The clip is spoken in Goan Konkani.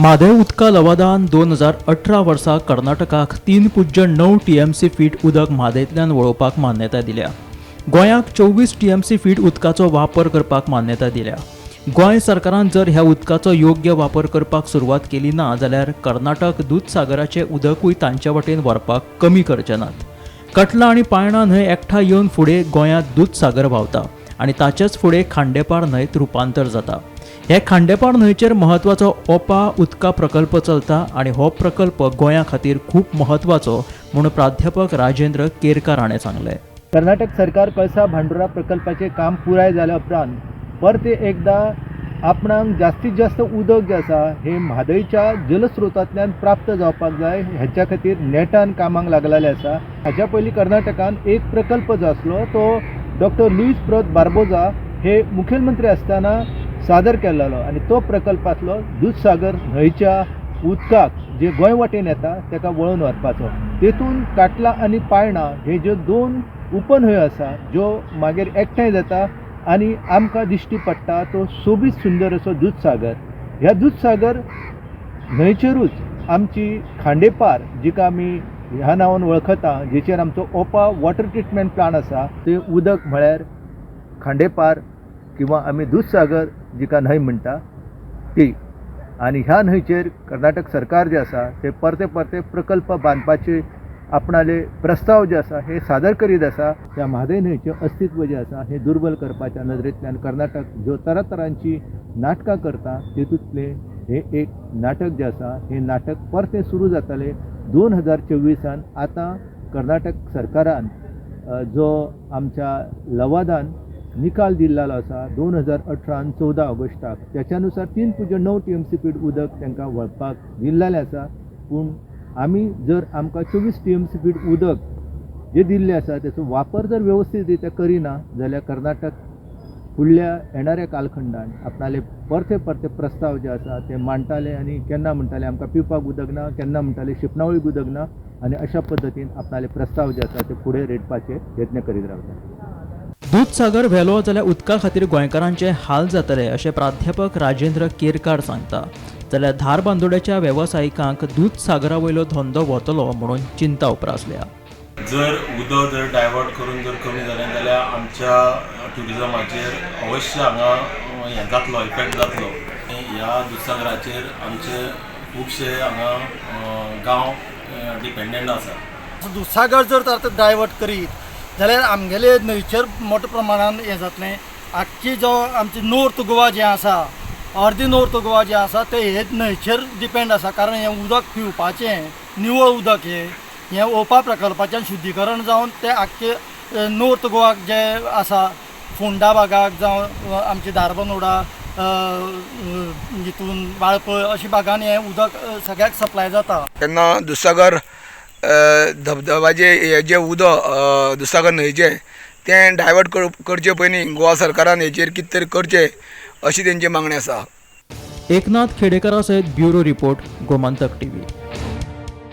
म्हादय उदका लवादान 2018 वर्सा कर्नाटकाक 3.9 टीएमसी फीट उदक म्हादयंतल्यान वळोवपाक मान्यताय दिल्या. गोंयाक 24 टीएमसी फीट उदकाचो वापर करपाक मान्यताय दिल्या. गोंय सरकारान जर ह्या उदकाचो योग्य वापर करपाक सुरवात केली ना जाल्यार कर्नाटक दूदसागराचें उदकूय तांचे वटेन व्हरपाक कमी करचे नात. कटला आनी पायणा न्हंय एकठांय येवन फुडें गोंयांत दूदसागर व्हांवता आनी ताचेच फुडें खांडेपार न्हंयत रुपांतर जाता. हे खांडेपार न्हंयचेर म्हत्वाचो ओपा उदका प्रकल्प चलता आनी हो प्रकल्प गोंया खातीर खूब म्हत्वाचो म्हूण प्राध्यापक राजेंद्र केरकार हाणें सांगलें. कर्नाटक सरकार कळसा भांडुरा प्रकल्पाचें काम पुराय जाल्या उपरांत परते एकदां आपणाक जास्तीत जास्त उदक जें आसा हें म्हादयच्या जलस्रोतांतल्यान प्राप्त जावपाक जाय हेच्या खातीर नेटान कामाक लागलेलें आसा. हाच्या पयलीं कर्नाटकान एक प्रकल्प जो आसलो तो डॉक्टर लुईस प्रत बार्बोजा हे मुखेलमंत्री आसतना सादर केल्लो आनी तो प्रकल्प आसलो दूदसागर न्हंयच्या उदकाक जे गोंय वाटेन येता ताका वळोवन व्हरपाचो. तेतून काटला आनी पायणा हे ज्यो दोन उपन्हंयो आसा ज्यो मागीर एकठांय जाता आनी आमकां दिश्टी पडटा तो सोबीत सुंदर असो दूदसागर. ह्या दूदसागर न्हंयचेरूच आमची खांडेपार जिका आमी ह्या नांवान वळखता, जेचेर आमचो ओपा वॉटर ट्रिटमेंट प्लांट आसा, तें उदक म्हळ्यार खांडेपार किंवा आमी दूदसागर जिका न्हंय म्हणटा ती. आनी ह्या न्हंयचेर कर्नाटक सरकार जें आसा ते परते परते प्रकल्प बांदपाचे आपणाले प्रस्ताव जे आसा हे सादर करीत आसा. त्या म्हादय न्हंयचें अस्तित्व जें आसा हें दुर्बल करपाच्या नदरेंतल्यान कर्नाटक ज्यो तरातरांची नाटकां करता तेतूंतलें हें एक नाटक जें आसा हें नाटक परतें सुरू जातलें 2024. आतां कर्नाटक सरकारान जो आमच्या लवादान निकाल दिल्लो आसा 2018 14 ऑगस्टाक, त्याच्या नुसार 3.9 टीएमसी फीट उदक तांकां व्हरपाक दिल्लेलें आसा. पूण आमी जर आमकां 24 टीएमसी फीट उदक जे दिल्लें आसा तेचो वापर जर वेवस्थीत रित्या करिना जाल्यार कर्नाटक फुडल्या येणाऱ्या कालखंडान आपणाले परते परते प्रस्ताव जे आसा ते मांडटाले आनी केन्ना म्हणटाले आमकां पिवपाक उदक ना, केन्ना म्हणटाले शिंपणावळीक उदक ना, आनी अशा पद्दतीन आपणाले प्रस्ताव जे आसा ते फुडें रेटपाचे यत्न करीत रावता. दूदसागर व्हेलो जाल्यार उदका खातीर गोंयकारांचे हाल जातले अशें प्राध्यापक राजेंद्र केरकार सांगता. जाल्यार धारबांदोड्याच्या वेवसायिकांक दूदसागरा वयलो धंदो वतलो म्हणून चिंता उप्रासल्या. जर उदक जर डायवर्ट करून जर कमी जालें जाल्यार आमच्या ट्युरिजमाचेर अवश्य हांगा हें जातलो, इफेक्ट जातलो. ह्या दुदसागराचेर आमचे खुबशे हांगा गांव डिपेंडंट आसा. दुदसागर जर आतां डायवर्ट करीत जाल्यार आमगेले न्हंयचेर मोठ्या प्रमाणान हें जातलें. आख्खी जो आमची नॉर्थ गोवा जें आसा, अर्दी नॉर्थ गोवा जें आसा तें हे न्हंयचेर डिपेंड आसा. कारण हें उदक पिवपाचें निवळ उदक हें ओपा प्रकल्पाच्यान शुद्धीकरण जावन तें आख्खें नॉर्थ गोवाक जें आसा फोंडा भागाक जावं आमची धारबांदोडा हितून वाळपय अशा भागान हें उदक सगळ्याक सप्लाय जाता. तेन्ना दुदसागर धबधबाचें हें जें उदक दुदसागर न्हंयचें तें डायवर्ट करचे पयलीं गोवा सरकारान हेचेर कितें तरी करचें अशी तेंची मागणी आसा. एकनाथ खेडेकरा सयत ब्युरो रिपोर्ट, गोमंतक टीव्ही.